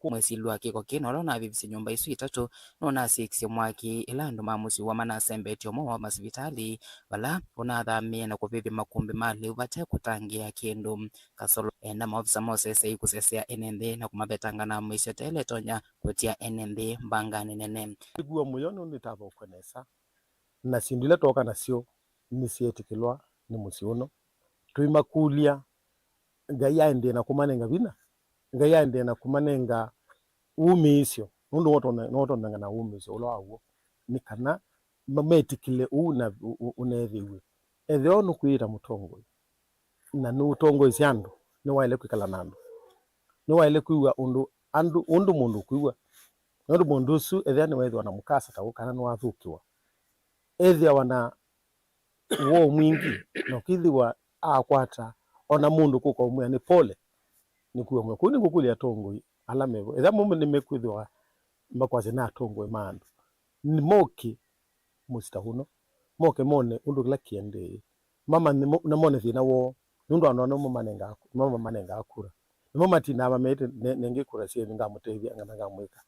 Mwĩsilĩlo wa kĩko kĩĩ na ũla ũnavĩvisye nyũmba isu itatũ nũnasyĩkisye mwaki ĩla andũ ma mũsyĩ ũũ manasembetye ũmwe woo masivitalĩ, vala ũnathamĩĩe na kũvĩvya makũmbĩ ma lĩu vate kũtangĩĩa kĩndũ. Kasolo eenda maovisa ma ũseseei kũsesea ene nthĩ na kũmavetanga na mĩisyo ta ĩla ĩtonya kũtia ene nthĩ mbanganĩ nene. Nĩkw'o mũyo nũndũ nĩtavokwe nesa, na syĩndũ ila twooka nasyo nĩsyeetĩkĩlwa nĩ mũsyĩ ũno. Tũimakũlya, Ngai aendee na kũmanenga vinya, Ngai aendee na kũmanenga wumĩĩsyo, nũndũ nĩwe ũtonenga na wumĩĩsyo ũla wa w'o, nĩ kana ma-, metĩkĩle ũu na ũ-, ũ-, ũneethĩw'e. Ethĩwa nũkwĩyĩta mũtongoi, na nũtongoesye andũ, nĩwaĩle kwĩkala na andũ. Nĩwaĩle kwĩw'a ũndũ andũ, ũndũ mũndũ ũkwĩw'a. Nũndũ mũndũ ũsu ethĩwa nĩweethĩwa na mũkasa ta ũũ kana nĩwathũkĩwa, ethĩawa na woo mwingĩ, na ũkĩthĩwa akwata o na mũndũ kũka ũmwĩa nĩ pole, nĩkwĩw'a mwĩa. Kũu nĩngũkũlya atongoi ala mevo, ethĩwa mo nĩmekwĩthĩwa makwasya nĩ atongoi ma andũ, nĩ moke mũsyĩ ta ũno, moke mone ũndũ kĩla kĩendee. Mamanye mo-, na mone thĩna woo, nũndũ andũ ano mamanengaa, mamamanengaa kura. Nĩmo matindaa mameĩte, "Ne-, nengĩ kura syenyu ngamũtethya, kana ngamwĩka."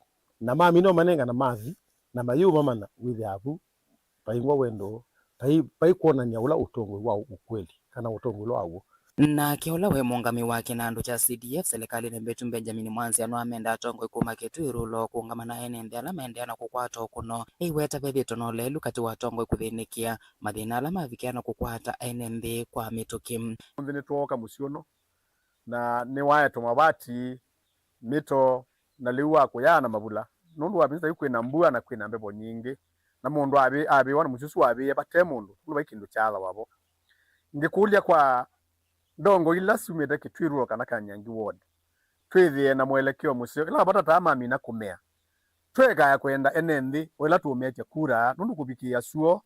Na mamina ũmanenga na mathi, na mayĩũmamanya wĩthĩaa vu vaingwa wendo, vai, vai kwonany'a ũla ũtongoi wa ũkweli, kana ũtongoi ũla wa w'o. Nake ũla wĩ mũũngamĩi wa kĩnandũ kya C D F silikalĩnĩ mbetu, Benjamin Mwanzia, nĩwamenda atongoi kuma Kitui Rural kũũngama na ene nthĩ ala maendeea na kũkwata ũkũno. Eiweta vethĩĩtwe na ũleelu katĩ wa atongoi kũthĩnĩkĩa mathĩna ala mavikĩa na kũkwata ene nthĩ kwa mĩtũkĩ. Ũmũnthĩ nĩtwooka mũsyĩ ũno, na nĩwaetwe mavati, mĩto, na lĩu wa kũyaa na mavula, nũndũ wa visa yu kwĩna mbua na kwĩna mbevo nyingĩ, na mũndũ avĩ-, avĩwa na mũsyĩ ũsu wavĩĩe vate mũndũ, nũndũ vai kĩndũ kyaathawa vo. Ngĩkũlya kwa ndongo ila syumĩte Kitui Rural kana Kanyangi Ward, twĩthĩe na mwelekeo mũseo, ĩla mavata taa mamina kũmea. Tweekaya kwenda ene nthĩ o ĩla tũũmetya kura, nũndũ kũvikĩĩa syũo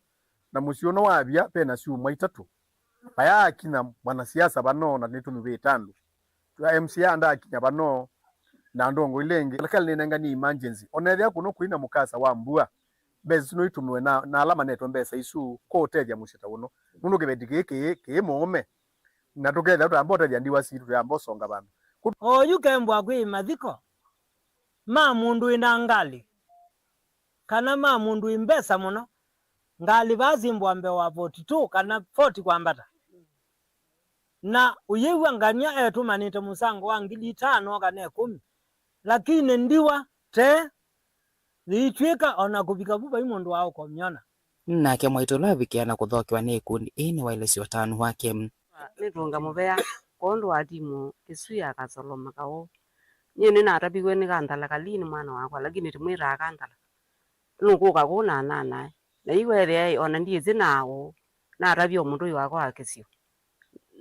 na mũsyĩ ũno wavya, ve na syumwa itatũ. Vayaakinya mwanasiasa vano na nĩtũnyuvĩte andũ. M C A ndaakinya vano na ndongo ila ingĩ. Serikali nĩnenganie emergency. O na ethĩwa kũno kũi na mũkasa wa mbua, mbesa isu no itũmĩwe na, na ala manetwe mbesa isu kũũtethya mũsyĩ ta ũno. Nũndũ kĩveti kĩĩ kĩĩ, kĩĩ mũũme. Na tũkethĩa tũyamba ũtethya ndiwa sitũ, tũyamba ũsonga vandũ. Oyu kembwa kwĩ mathiko ma mũndũ wĩna ngalĩ, kana ma mũndũ wĩ mbesa mũno. Ngalĩ vaa simbwa mbee wa forty two kana forty kwambata. Na ũyĩw'a ngania etũmanĩte mũsango wa ngili itano kana ĩkũmi, lakini ndiwa tee yĩitw'ĩka o na kũvika vu vai mũndũ wa ũkomyona. Nake mwaitũ ũla avikĩa na kũthokewa nĩ ikundi ii nĩwaelesya ũtanu wake. Nĩtũnga mũvea kwondũ wa timu ĩsu ya Kasolo Makaũ. Nyie nĩnataviw'e nĩ Kanthala Kalini mwana wakwa, lakini tĩmwĩtaa Kanthala. Nũkũka kũu na ananae. Na yu ethĩa ona ndyĩsĩ na aũ, natavya o mũtũi wakwa wa kĩsio.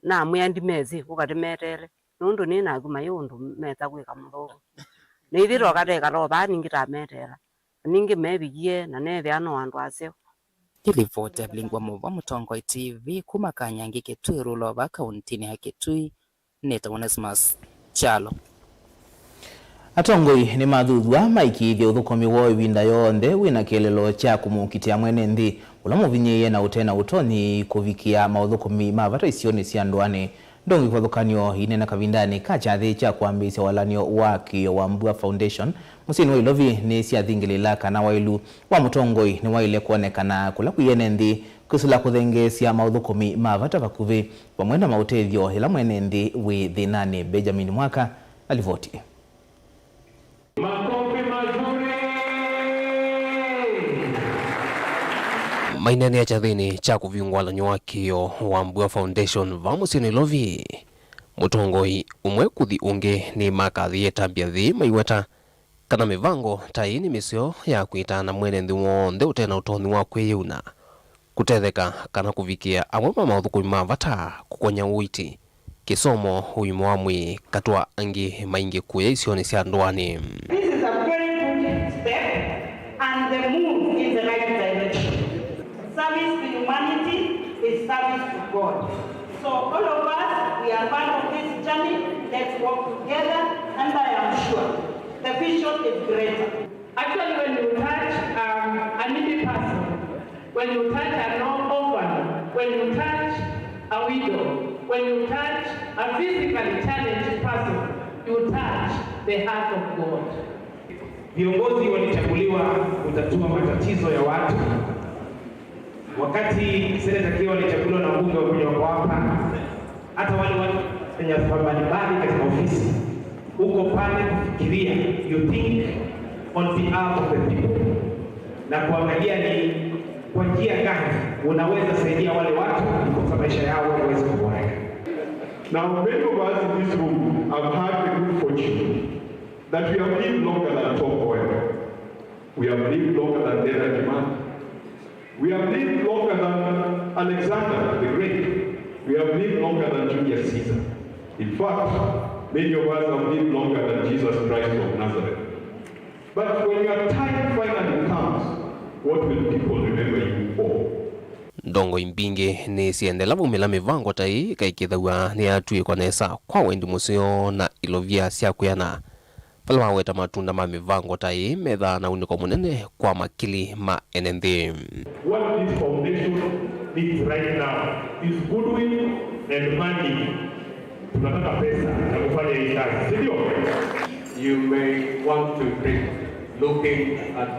Namwĩa ndimesĩ, ũka tĩmeteele, nũndũ nĩ naku mayĩ ũndũ mesa kwĩka mũthũku. Na ithĩ toka tekala o vaa ningĩ tameteela, na ningĩ mevikie na neethĩa no andũ aseo. Ĩlivoti ya Vilingwa Mũva, Mũtongoi T V, kuma Kanyangi Kitui Rulo vaa kauntinĩ ya Kitui, nĩtawa Onesmus Kyalo. Atongoi nĩmathuthw'a maĩkĩĩthye ũthũkũmi woo ĩvinda yonthe wĩ na kĩeleelo kya kũmũkitĩa mwene nthĩ ũla mũvinyĩĩe na ũte na ũtonyi kũvikĩa maũthũkũmi ma vata isionĩ sya ndũanĩ. Ndongoi kĩvathũkany'o ineena kavindanĩ ka kyathĩ kya kwambĩĩsya walany'o wa kĩo wa Mbua Foundation mũsyĩnĩ wa Ilovi nĩsyathingĩlĩĩla kana waĩlu wa mũtongoi nĩwaĩle kwonekana kũla kwĩ ene nthĩ kwĩsĩla kũthengeesya maũthũkũmi ma vata vakuvĩ vamwe na maũtethyo yĩla mwene nthĩ wĩ thĩnanĩ. Benjamin Mwaka na livoti. Makofi mazuri. Maineenea kyathĩnĩ kya kũvingũa walany'o wa kĩo wa Mbua Foundation vaa mũsyĩnĩ Ilovi, mũtongoi ũmwe kũthi ũngĩ nĩmakathĩĩe ĩtambya yĩĩ maiweta kana mĩvango ta ĩĩ nĩ mĩseo ya kwĩtana mwene nthĩ w'onthe ũte na ũtonyi wa kwĩyĩuna, kũtetheka kana kũvikĩa amwe ma maũthũkũmi ma vata, kũkony'a ũiiti, kĩsomo, ũima wa mwĩĩ, katĩ wa angĩ maingĩ kũya isionĩ sya ndũanĩ. This is a very good step and the move in the right direction. Service to humanity is service to God. So all of us, we are part of this journey. Let's walk together and I am sure the vision is greater. Actually, when you touch, um, a needy person, when you touch an orphan, when you touch a widow, when you touch a physically challenged person, you touch the heart of God. Viongozi walichaguliwa kutatua matatizo ya watu. Wakati Seneta Kio alichaguliwa na wabunge wa kuja wako hapa, hata wale watu wenye nyadhifa mbalimbali katika ofisi, uko pale kufikiria, you think on behalf of the people, na kuangalia ni kwa njia gani unaweza saidia wale watu ndiposa maisha yao yaweze kuboreka. Now, many of us in this room have had the good fortune that we have lived longer than Tom Mboya. We have lived longer than Dedan Kimathi. We have lived longer than Alexander the Great. We have lived longer than Julius Caesar. In fact, many of us have lived longer than Jesus Christ of Nazareth. But when your time finally comes, what will people remember you for? Ndongoi mbingĩ nĩsyendeela vau mĩla mĩvango ta ĩĩ ĩkaĩkĩĩthaw'a nĩyatw'ĩkwa nesa kwa wendi mũseo na ilovia sya kwĩana. Vala maweta matunda ma mĩvango ta ĩĩ methaa na unĩko mũnene kwa makili ma ene nthĩ. What this foundation needs right now is goodwill and money. Tunataka pesa ya kufanya hii kazi, si ndio? You may want to be looking at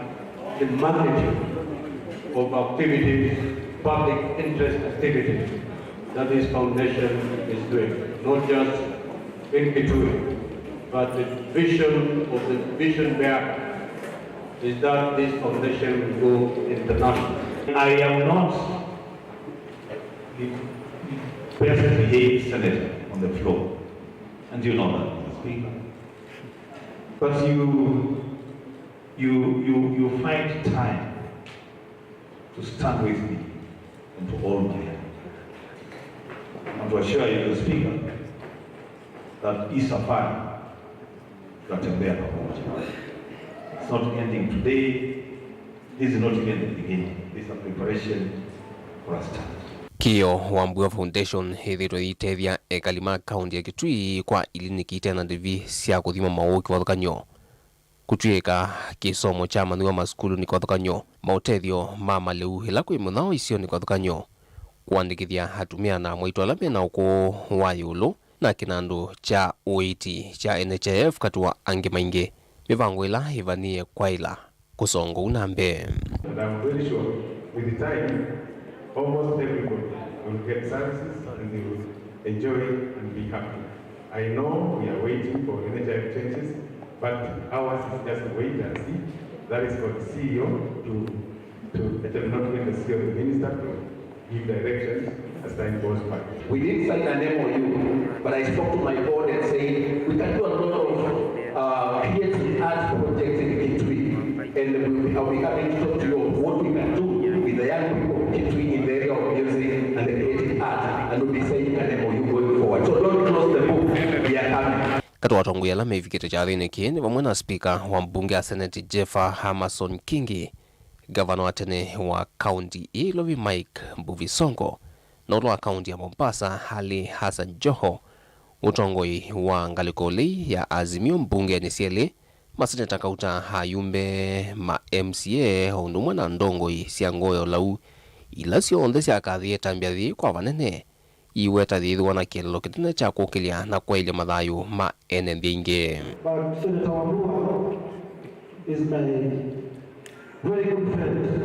the magnitude of activities, public interest activities that this foundation is doing, not just in Kitui, but the vision of the vision bearer is that this foundation will go international. I am not the best behaved senator on the floor, and you know that, Mister Speaker. But you, you, you, you find time to stand with me and to hold my hand. I want to assure you, Mister Speaker, that hii safari tutatembea pamoja. It's not ending today. This is not even the beginning. This is a preparation for a start. Kĩo wa Mbua Foundation ĩthĩtwe ĩitethya ekali ma kaunti ya Kitui kwa iliniki ite na ndivi sya kũthima maũũ kĩvathũkany'o, kũtw'ĩka kĩsomo kya amanyĩw'a masukulunĩ kĩvathũkany'o, maũtethyo ma malĩu ĩla kwĩ mũthao isionĩ kĩvathũkany'o, kũandĩkĩthya atumĩa na amwaitũ ala me na ũkũũ wa ĩũlũ, na kĩnandũ kya ũiiti kya N H I F katĩ wa angĩ maingĩ, mĩvango ĩla ĩvanie kwaĩla kũsongou na mbee. And I'm very sure with the time, almost everybody will get services and they will enjoy and be happy. I know we are waiting for N H I F changes, but ours is just wait and see. That is for the C E O to, to, I am not going to C E O, the minister to give directions as time goes by. We did sign an M O U, but I spoke to my board and said we can do a lot of uh, creative art projects in Kitui. And we, I'll be coming to talk to you of what we can do with the young people of Kitui in the area of music and the creative art. And we'll be signing an M O U going forward. So don't close the book. We are coming. Katĩ wa atongoi ala mevikĩte kyathĩnĩ kĩĩ nĩ vamwe na spika wa mbunge ya seneti Jeffer Amason Kingi, ngavana wa tene wa kaunti ĩĩ Ilovi Mike Mbuvi Sonko, na ũla wa kaunti ya Mombasa Ali Hassan Joho, ũtongoi wa ngalĩko lĩĩ ya Azimio mbungenĩ syelĩ, maseneta kauta, ayumbe, ma M C A, o ũndũ ũmwe na ndongoi sya ngoo ya ũlau, ila syonthe syakathie ĩtambya yĩĩ kwa vanene, iweta yĩthĩwa na kĩeleelo kĩnene kya kũkĩlya na kwaĩlya mathayũ ma ene nthĩ ingĩ. But Senator Wambua is my very good friend.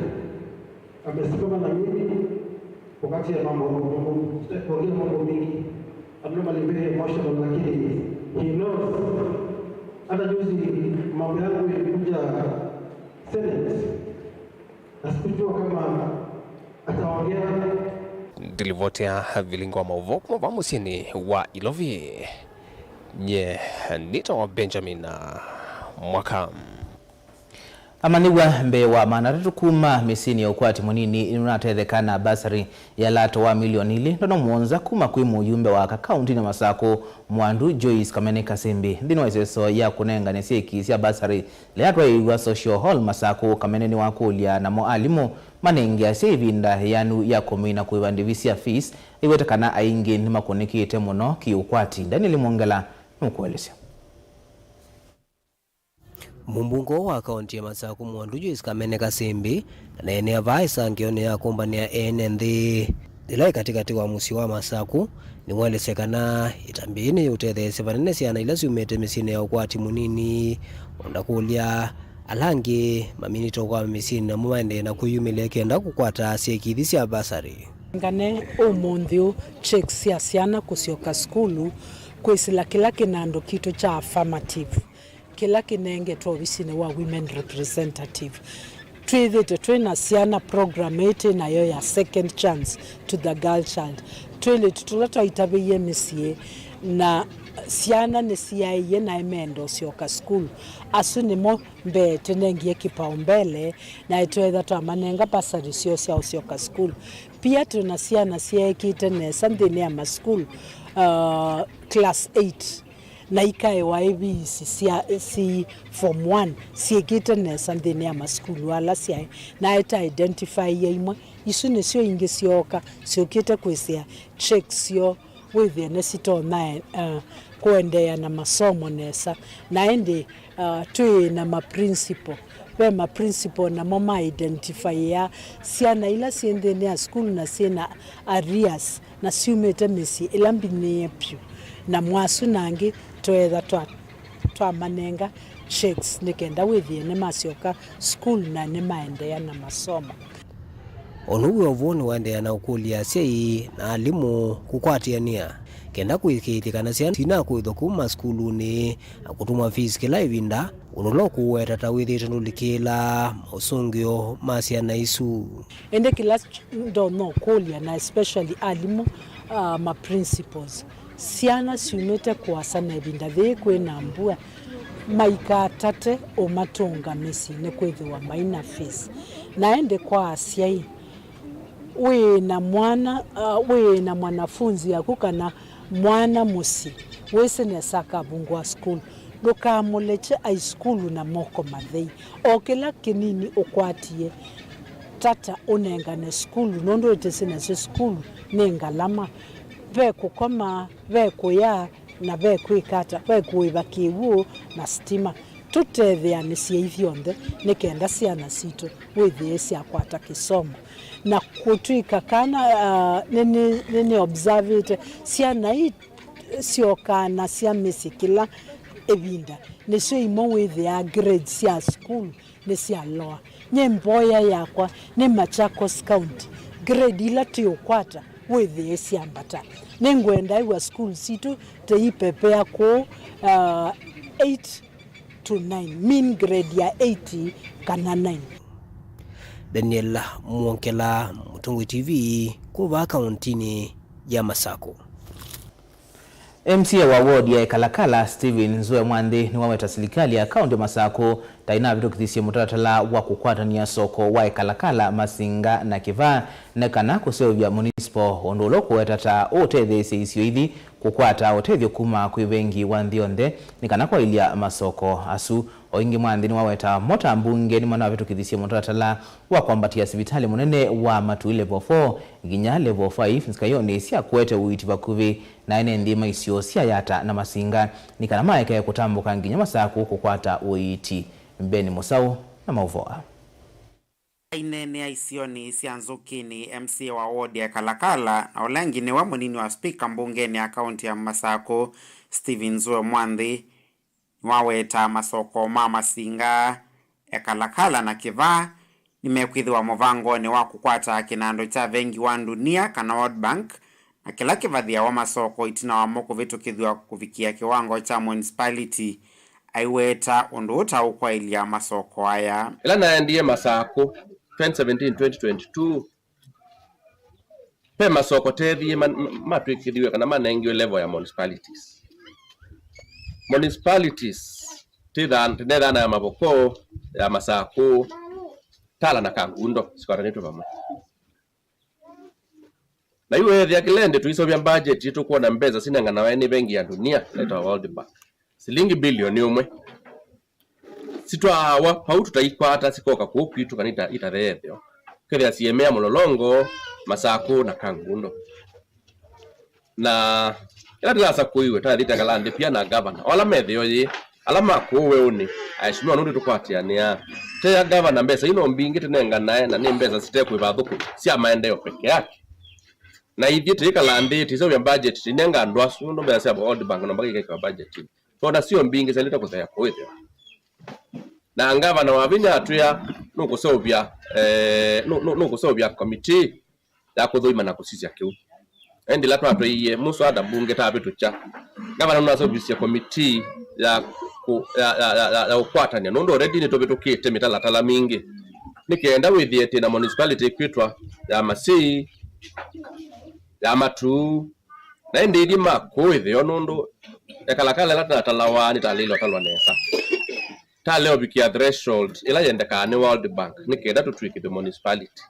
Amesimama na mimi wakati ya mambo, mambo, kuongea mambo mingi. I'm normally very emotional, lakini he knows. Hata juzi mambo yangu ilikuja Senate. Na sikujua kama ataongea. Ndilivotea vilingo wa maũvoo kuma vaa mũsyĩnĩ wa Ilovi. Nye nĩtawa Benjamin Mwaka. Amanyĩw'a mbee wa maana atatũ kuma mĩsyĩnĩ ya ũkwati mũnini nĩnũnatetheka na basarĩ ya lato wa milioni ilĩ ndono mũonza kuma kwĩ mũyumbe wa aka kauntinĩ ya Masakũ Mwandu Joyce Kamene Kasimbi nthĩnĩ wa ĩseso ya kũnengane syeki sya basarĩ. Ĩla yatwaĩĩw'a Social Hall Masakũ, Kamene nĩwakũlya namo alimũ manenge asyai ĩvinda yĩanu ya kũmina kũĩva ndivi sya fees, aiweta kana aingĩ nĩmakũnĩkĩte mũno kĩ-ũkwati. Daniel Mwongela nũkũelesya. Mũmbunge wa kaunti ya Masakũ Mwandu Joyce Kamene Kasimbi aneenea vaa ĩsangĩonĩ ya kũmbanĩa ene nthĩ ĩla ĩ katĩkatĩ wa mũsyĩ wa Masakũ, nĩwaelesya kana ĩtambya yĩĩ nĩyĩũtetheesya vanene syana ila syumĩte mĩsyĩnĩ ya ũkwati mũnini, o na kũlya ala angĩ maminĩte ũkwama mĩsyĩnĩ namo maendee na kwĩyumĩlya kenda kũkwata syeki ithi sya basarĩ. Ngane ũmũnthĩ ũũ checks sya syana kũsyoka sukulu kwĩsĩla kĩla kĩnandũ kitũ kya affirmative. Kĩla kĩnengetwe ovisinĩ wa women representative. Twĩthĩte twĩ na syana program ĩĩ twĩ nayo ya second chance to the girl child. Twĩlĩtu tũla twaitavĩie mĩsyĩ na syana nĩsyaĩie na imeenda ũsyoka sukulu. Asu nĩmo mbee tũnengie kipaumbele na ĩtwetha twamanenga bursary syoo sya ũsyoka sukulu. Pia twĩ na syana syeekĩte nesa nthĩnĩ ya masukulu, uh, class eight. Na ikaewa ĩvisi sya si form one syĩkĩte nesa nthĩnĩ ya masukulu ala syaĩ, na aita identify ya imwe. Isu nĩsyo ingĩ syooka syũkĩte kwĩsĩa checks syoo wĩthĩe nĩsitonya, uh, kũendeea na masomo nesa. Na ĩndĩ, uh, twĩ na ma principal, ve ma principal namo ma identify ya syana ila syĩ nthĩnĩ ya sukulu na syĩ na arrears na syumĩte mĩsyĩ ĩla mbinĩĩe vyũ, na mwasu na angĩ tweetha twa, twamanenga checks nĩ kenda wĩthĩe nĩmasyoka sukulu na nĩmaendeea na masomo. O na ũu wĩ o vo, nĩwaendeea na ũkũlya asyai na alimũ kũkwatĩanĩa kenda kũĩkĩĩthya kana syana itinakũĩthwa kuma sukulunĩ na kũtũmwa fees kĩla ĩvinda, ũndũ ũla ũkũweta ta wĩthĩĩtwe ndũlikĩĩla maũsũngĩo ma syana isu. Ĩndĩ kĩla ndonya ũkũlya, na especially alimũ, uh, ma principals, syana syumĩte kũasa na ĩvinda yĩĩ kwĩ na mbua, maikatate ũmatũnga mĩsyĩ nĩkwĩthĩwa mai na fees. Na ĩndĩ kwa asyai, wĩ na mwana, uh, wĩ na mwanafunzi yaku kana mwana mũsyĩ, wĩsĩ nesa akavungũa sukulu, ndũkamũlekye ai sukulu na moko mathei. O kĩla kĩnini ũkwatie, tata ũnengane sukulu, nũndũ ĩtĩsĩ nasyo sukulu nĩ ngalama. Ve kũkoma, ve kũya, na ve kwĩka ata, ve kũĩva kĩw'ũ na sitima. Tũtetheanĩsye ithyonthe nĩ kenda syana sitũ wĩthĩe syakwata kĩsomo. Na kũtw'ĩka kana, ah, nĩnĩ-, nĩnĩ observĩte syana ii Syokanasya mĩsyĩ kĩla ĩvinda, nĩsyo imwe wĩthĩaa grades sya sukulu nĩ sya lower. Nyie mboya yakwa nĩ Machakos County, grade ila tũũkwata wĩthĩe syambata. Nĩngwenda ĩw'a sukulu sitũ tĩipepea kũũ, uh, eight to nine, mean grade ya eight kana nine. Daniel Mwongela, Mũtongoi T V, kuma kauntinĩ ya Masakũ. M C A wa ward ya Ekalakala, Stephen Nzue Mwanthi, nĩwaweta silikalĩ ya kaunti ya Masakũ ta ĩnavĩtũkĩthisye mũtalatala wa kũkwatany'a soko wa Ekalakala, Masinga na Kĩvaa nĩ kana kũseũvya municipal, ũndũ ũla ũkũweta ta ũũtetheesya isio ithi kũkwata ũtethyo kuma kwĩ vengi wa nthĩ yonthe nĩ kana kwaĩlya masoko asu. O ĩngĩ, Mwanthi nĩwaweta mo ta mbunge nĩmanavĩtũkĩthisye mũtalatala wa kwambatĩa sivitalĩ mũnene wa Matuu Level four nginya Level five nzikayonĩ sya kũete ũiiti vakuvĩ na ene nthĩ ma isio sya Yatta na Masinga nĩ kana maekae kũtambũka nginya Masakũ kũkwata ũiiti. Ben Mũsaũ na maũvoo aa. Aineenea isionĩ sya Nzũkĩnĩ, M C A wa ward ya Kalakala, na ũla ĩngĩ nĩwe mũnini wa spika mbungenĩ ya kaunti ya Masakũ, Stephen Nzue Mwanthi, nĩwawetaa masoko ma Masinga, Ekalakala na Kĩvaa nĩmekwĩthĩwa mũvangonĩ wa kũkwata kĩnandũ kya vengi wa ndunia kana World Bank, na kĩla kĩvathĩawa masoko ĩtina wamo kũvĩtũkĩthw'a kũvikĩa kĩwango kya municipality, aiweta ũndũ ũtaũkwaĩlya masoko aya. Ĩla naendie Masakũ twenty seventeen, twenty twenty-two, ve masoko teethie ma-, ma-, matw'ĩkĩthiw'e kana manengiwe level ya municipalities. Municipalities tithaa-, tinethana ya Mavoko, ya Masakũ, Tala na Kangundo sikwatanĩtwe vamwe. Na yu weethĩa kĩla ĩndĩ tũiseũvya budget, tũkwona mbesa sinenganawa nĩ vengi ya ndunia, ĩtawa World Bank, silingi bilioni ũmwe. Sitwaawa vau tũtaikwata sikoka kũu kwitũ kana ita-, itatheetheo. Kethĩa siemea Mũlolongo, Masakũ na Kangundo. Na ĩla tũyasakũiwe, twathi twekala nthĩ pia na ngavana, o ala methĩo yĩ, ala ma kũũ weũnĩ, aheshimiwa, nũndũ tũkwatĩanĩaa. Te ya ngavana, mbesa ino mbingĩ tũnenganae, na nĩ mbesa site kwĩva athũkũmi, sya maendeeo peke yake. Na ithyĩ tũikala nthĩ, tũiseũvya budget, tũinenga andũ asu, nũndũ mbesa sya World Bank no mpaka ikekĩwa budget-inĩ. Twona sio mbingĩ syaĩlĩte kũthea kũĩthĩwa. Na ngavana wa vinya atwĩa nũkũseũvya, eh, nũ-, nũ-, nũkũseũvya committee ya kũthũima na kũsisya kĩu. Ĩndĩ ĩla twatwaie mũswada mbunge tavĩtũkya, ngavana nũnaseũvisye committee ya kũ-, ya, ya, ya, ya, ya ũkwatany'a, nũndũ already nĩtũvĩtũkĩte mĩtalatala mingĩ nĩ kenda wĩthĩe twĩ na municipality ĩkwĩtwa ya Masii, ya Matuu, na ĩndĩ ithi ma kũũ ĩtheo, nũndũ Ekalakala ĩla tũnatalawa nĩtaleile ũtalwa nesa. Tale ũvikĩa threshold ĩla yendekaa nĩ World Bank nĩ kenda tũtw'ĩkĩthw'e municipality.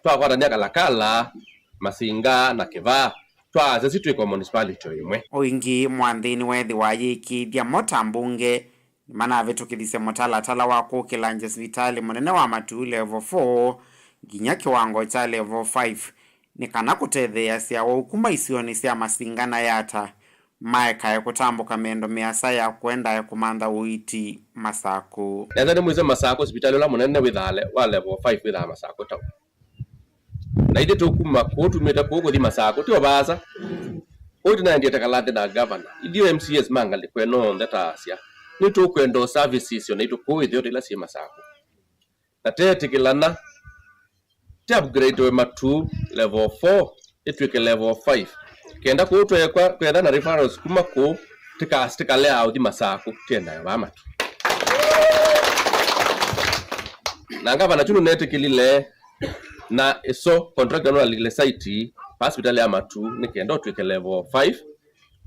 Twakwatany'a Kalakala, Masinga na Kĩvaa, twaasya sitwĩkwa municipality o ĩmwe. O ĩngĩ, Mwanthi nĩweethĩwa ayĩkĩĩthya mo ta mbunge nĩmanavĩtũkĩthisye mũtalatala wa kũkĩlangya sivitalĩ mũnene wa Matuu Level four nginya kĩwango kya Level five, nĩ kana kũtetheeasya aũu kuma isionĩ sya Masinga na Yatta maekae kũtambũka mĩendo mĩasa ya kũendae kũmantha ũiiti Masakũ. Nesa nĩmwĩsĩ Masakũ, sivitalĩ ũla mũnene wĩthaa le-, wa Level five wĩthaa Masakũ town. Na ithyĩ tũkuma kũu, tumĩte kũu kũthi Masakũ, ti o vaasa. Kũu tũnaendie tũkala nthĩ na ngavana. Ithyĩ M C As ma ngalĩko ĩno onthe taasya, nĩtũkwenda o services o naitũ kũu ĩtheo ta ila syĩ Masakũ. Na teetĩkĩlana, ti upgrade we Matuu Level four, ĩtw'ĩke Level five. Kenda kũu tweekwa, kwetha na referrals kuma kũu, tĩka-, tĩkalea ũthi Masakũ, tiendae vaa Matuu. Na ngavana kyu nũnetĩkĩlile, na ĩso contractor nũnalile site, va hospital ya Matuu, nĩ kenda ũtw'ĩke Level five,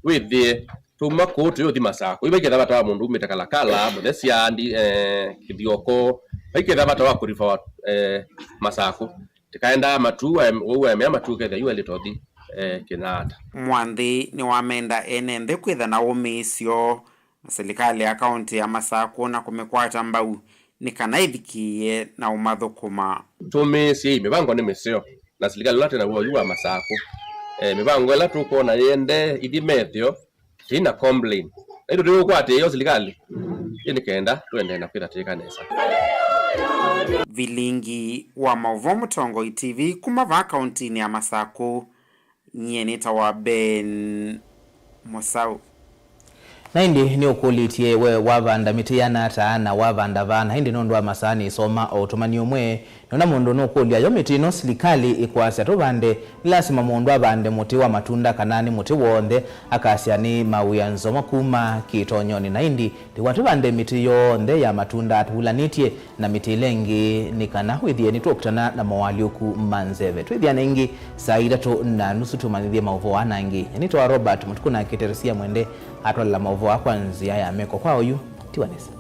wĩthĩe twauma kũu tũyũthi Masakũ. Yu vaiketha vata wa mũndũ umĩte Kalakala, Mũthesya, ndi-, eh, Kĩthioko, vaiketha vata wa kũrivawa, eh, Masakũ. Tĩkaendaa Matuu, waem-, ũu waemea Matuu, kethĩa yu ailĩte ũthi, eh, Kenyatta. Mwanthi nĩwamenda ene nthĩ kwĩtha na ũmĩĩsyo na silikalĩ ya kaũntĩ ya Masakũ na kũmĩkwata mbau nĩ kana ĩvikĩĩe na ũmathũkũma. Tũmĩĩsyei, mĩvango nĩ mĩseo, na silikalĩ ũla twĩ naw'o yu wa Masakũ. Eh, mĩvango ĩla tũkwona yĩendee, ithi methĩo, tĩina complain. Na itũ tũyũkwatĩĩa o silikalĩ, ĩ nĩ kenda tũendee na kwĩtha tũyĩka nesa. Vilingi wa maũvoo Mũtongoi T V kuma vaa kaũntĩnĩ ya Masakũ, nyie nĩtawa Ben mũsaũ. Na ĩndĩ nĩũkũlĩtye, we wavanda mĩtĩ yana ata na wavanda va? Na ĩndĩ nũndũ wa masaa nĩsoma o ũtũmani ũmwe, nona mũndũ nũkũlya, yo mĩtĩ ĩno silikalĩ ĩkwasya tũvande, nĩ lasima mũndũ avande mũtĩ wa matunda kana nĩ mũtĩ w'onthe? Akasya nĩ mawĩa nzoma kuma kĩtonyonĩ. Na ĩndĩ ndiwa tũvande mĩtĩ yonthe ya matunda tũvulanĩtye na mĩtĩ ĩla ĩngĩ nĩ kana wĩthĩe nĩtwokitana na moalyũku ma nzeve. Twĩthĩane ĩngĩ saa itatũ na nusu tũmanyĩthye maũvoo aa na angĩ. Nĩtawa Robert Mũtukũ, nake Teresia Mwende atwalela maũvoo aa kwa nzĩa ya meko. Kwa oyu, tiwa nesa.